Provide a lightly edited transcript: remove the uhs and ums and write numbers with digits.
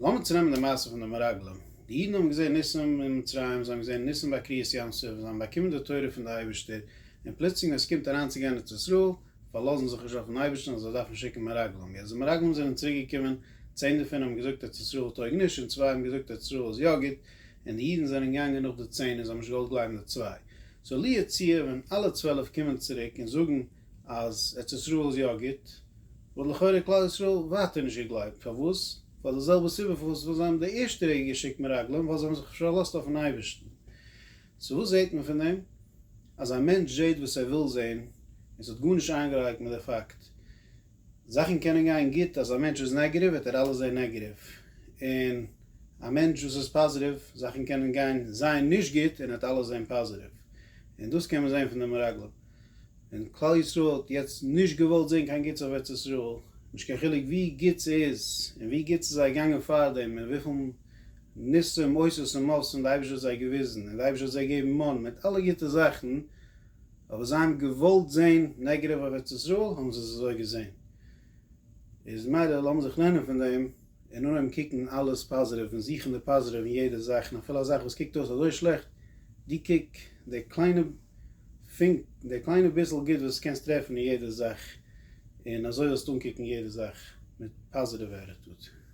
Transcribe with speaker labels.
Speaker 1: לאמיר צונעמען די מעשה פון די מרגלים. די אידן האבן געזען ניסים אין מצרים, זיי האבן געזען ניסים ביי קריעת ים סוף, זיי האבן באקומען די תורה פון די אייבערשטער, און פלוצלינג ווען עס קומט אריינצוגיין ארץ ישראל, פארלאזן זיך נישט אויפן אייבערשטן אז זיי דארפן שיקן מרגלים. יעצט די מרגלים זענען צוריק געקומען, צען דערפון האבן געזאגט ארץ ישראל טויג נישט, און צוויי האבן געזאגט ארץ ישראל איז יא גוט, און די אידן זענען געגאנגען נאך די צען און זיי האבן נישט געוואלט גלייבן די צוויי. so לו יצוייר ווען אלע 12 קומען צוריק און זאגן אז ארץ ישראל איז יא גוט, וואלט לכאורה כלל ישראל ווייטער נישט געגלייבט. פארוואס? ווייל די זעלבע סיבה פארוואס זיי האבן די ערשטע רגע געשיקט מרגלים, ווייל זיי האבן זיך נישט פארלאזט אויפן אייבערשטן. so וואס זעט מען פון דעם? אז א מענטש זעט וואס ער וויל זען, און ס'האט גארנישט איינגעלייגט מיט די פאקט. זאכן קענען גיין גוט, אז א מענטש איז negative וועט ער אלעס זען negative, און א מענטש וואס איז positive, זאכן קענען גיין זיין נישט גוט און ער וועט אלעס זען positive. און דאס קען מען זען פון די מרגלים. און כלל ישראל האט יעצט נישט געוואלט זען קיין גוטס אויף ארץ ישראל, נישט קיין חילוק ווי גוט ס'איז און ווי גוט ס'איז זיי געגאנגען פארדעם און וויפיל ניסים אותות ומופתים די אייבערשטער האט זיי געוויזן און די אייבערשטער האט זיי געגעבן מן מיט אלע גוטע זאכן, אבער זיי האבן געוואלט זען negative אויף ארץ ישראל האבן זיי עס אזוי געזען. איז מילא לאמיר זיך לערנען פון דעם און אנהויבן קוקן אלעס positive און זוכן די positive אין יעדע זאך און אפילו א זאך וואס קוקט אויס אזוי שלעכט, דו קוק די קליינע פונק, די קליינע ביסל גוט וואס קענסט טרעפן אין יעדע זאך, און אזוי זאלסטו אנקוקן יעדע זאך מיט positive attitude.